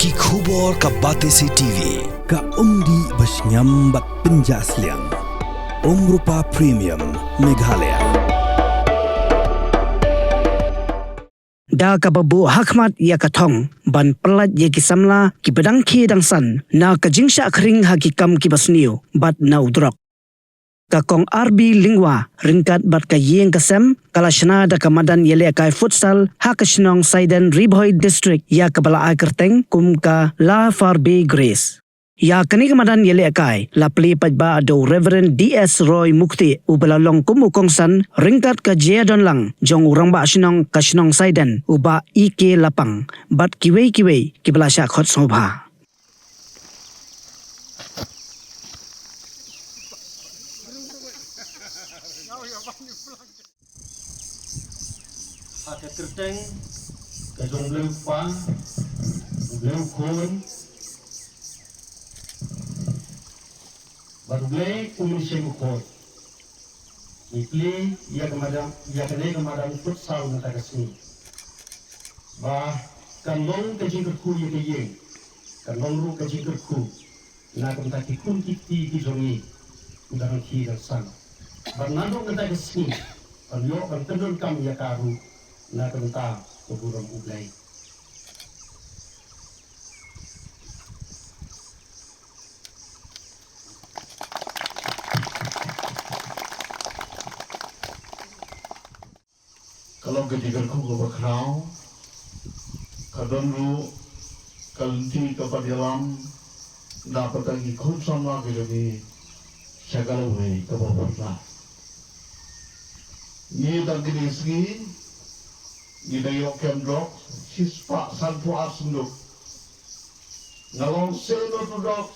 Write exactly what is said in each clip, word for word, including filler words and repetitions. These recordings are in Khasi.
Ki khubor ka Batesi T V, ka umdih ba shngiam bad pynjah sliang. Umrupa Premium, Meghalaya. Da kaba buh hakhmat ïa ka thong ban pyllait ïa ki samla kiba dang khie dang san na ka jingshah khring ha ki kam kiba sniew bad na u drok. Ka Kong R B Lyngwa ryngkat bad ka ïing ka sem ka la shna da ka madan ïalehkai futsal ha ka shnong Saiden, Ri Bhoi District, ïa kaba la ai kyrteng kum ka La Farbe Grace. Ïa kane ka madan ïalehkai la plie paidbah da u Reverend D S Roy Mukti, uba la long kum u kongsan, ryngkat ka jingdonlang jong u rangbah shnong ka shnong Saiden, u Bah E K Lapang, bad kiwei kiwei kiba la shah khot sngewbha. Ha ka kyrteng ka jong U Blei U Kpa, U Blei U Khun, bad U Blei U Mynsiem Bakhuid. Ngi plie ïa ka madan, ïa kane ka madan futsal mynta ka sngi. Ba kan long ka jingkyrkhu ïa ka ïing, kan long ruh ka jingkyrkhu na ka bynta ki khun ki kti ki jong ngi kiba dang khie dang san. Bad naduh mynta ka sngi ban ïoh ban pyndonkam ïa ka ruh na ka bynta ka burom U Blei. Ka long ka jingkyrkhu kaba khraw, ka don ruh ka lynti kaba ïalam na ka bynta ki khun samla ki jong ngi sha ka lawei kaba pyrshah. Ngi dang kine sngi ngi dang ïoh kem drok shispah sanphew ar senduk. Nga long seh no to drok,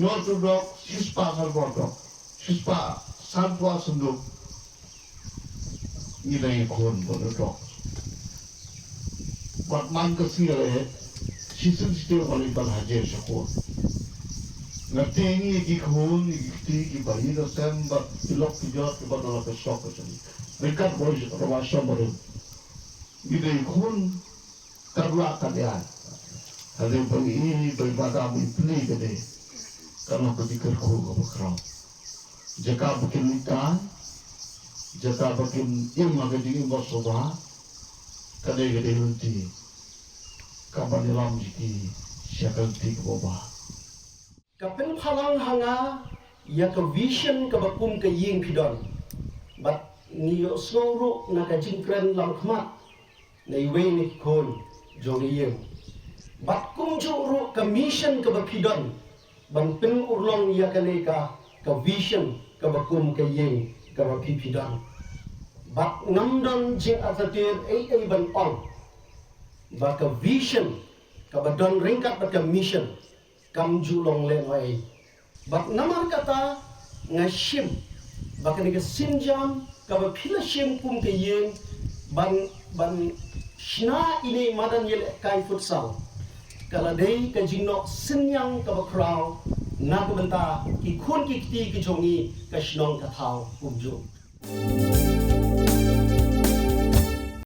no to drok, shispah sanphew ar drok, shispah sanphew ar senduk. Ngi dang ïakhun bad u dok. Bad man ka sngi leh, shisien shisien ban leit ban hajer sha court. Nga tieng ïa ki khun, ïa ki kti, kiba ïeit ki sem, bad ki lok ki jot, kiba don la ka shop ka jong ngi. Ryngkat bad u Bah Shomari. Ngi dang ïakhun, Katba lah kat ïa. Hadien ba ngi i ba i Madam i plie ka dei. Ka long ka jingkyrkhu kaba khraw. Jaka ba kin leit kai, jaka ba kin im ha ka jingim ba sngewbha. Ka dei ka dei lynti. Ka ban ïalam jong ki sha ka lynti kaba bha. Ka pynpaw lang ha nga ïa ka vision kaba kum ka ïing phi don. Bad ngi ïohsngew ruh na ka jingkren lamkhmat na iwei na ki khun jong ka ïing. Bad kumjuh ruh ka mission kaba phi don ban pynurlong ïa kane ka, ka vision kaba kum ka ïing kaba phi phi don. Bad ngam don jingartatien ei ei ban ong ba ka vision kaba don ryngkat bad ka mission kam ju long lehnohei. Bad namar kata nga shim ba kane ka sienjam kaba phi la shim kum ka ïing ban, ban shna ine i madan ïalehkai futsal ka la dei ka jingnoh synñiang kaba khraw na ka bynta ki khun ki kti ki jong ngi ka shnong ka thaw kumjuh.